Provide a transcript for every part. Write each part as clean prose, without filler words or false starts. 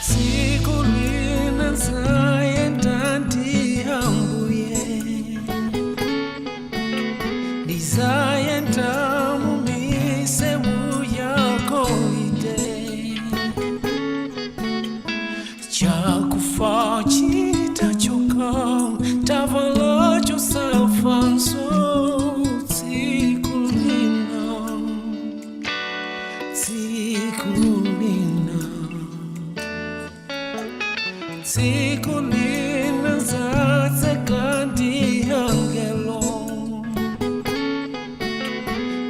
Tsiku lina nzayenda ndi Ambuye, ndizayenda mumisewu yagolide. Chakufa chitachoka, tavala chosafanso. Tsiku lina, tsiku lina, tsiku lina nzatseka ndi angelo,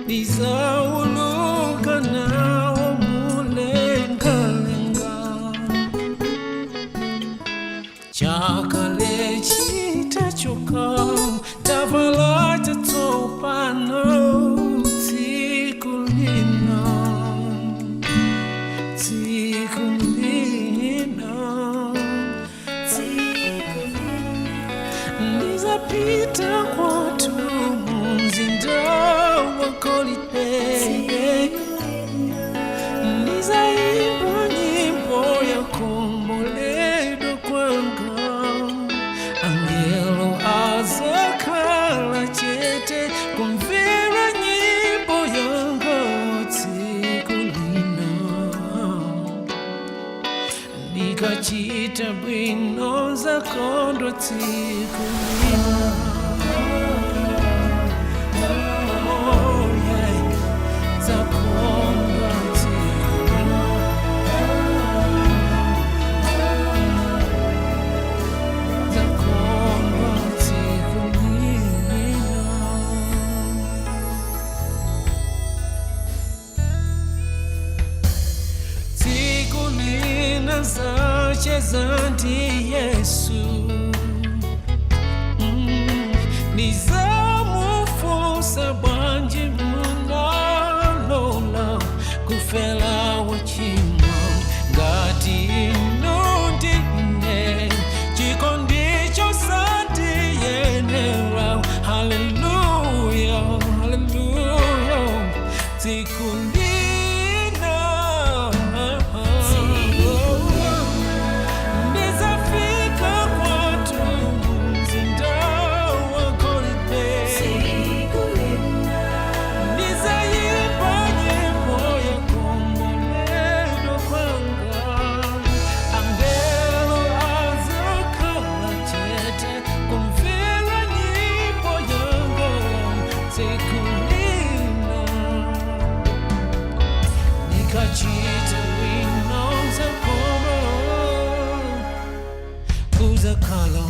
ndizauluka nawo mulengalenga. Chakale chitachoka, tavala chatsopano. Tsiku lina, tsiku lina, ndizapita kwathu mumzinda wagolide, ndizaimba nyimbo yakuomboledwa kwanga. Angelo azakhala chete kumvera nyimbo yanga. Tsiku lina, ndikachita bwino, nzakondwa. Tsiku lina. Oh, yeah. Nzakondwa tsiku lina. Nzakondwa tsiku lina. Tsiku lina nzacheza ndi Yesu. Nizamufunsa, bwanji munalola kufela wochimwa ngati inu ndine? Chikondi chosandiyenera. Haleluya, haleluya. Tsiku lina ndizafika kwathu mzinda wagolide, ndizayimba nyimbo yakuomboledwa kwanga. Angelo azakhala chete kumvera nyimbo yanga. Tsiku lina, ndikachita bwino, nzakondwa. Kuzakhala.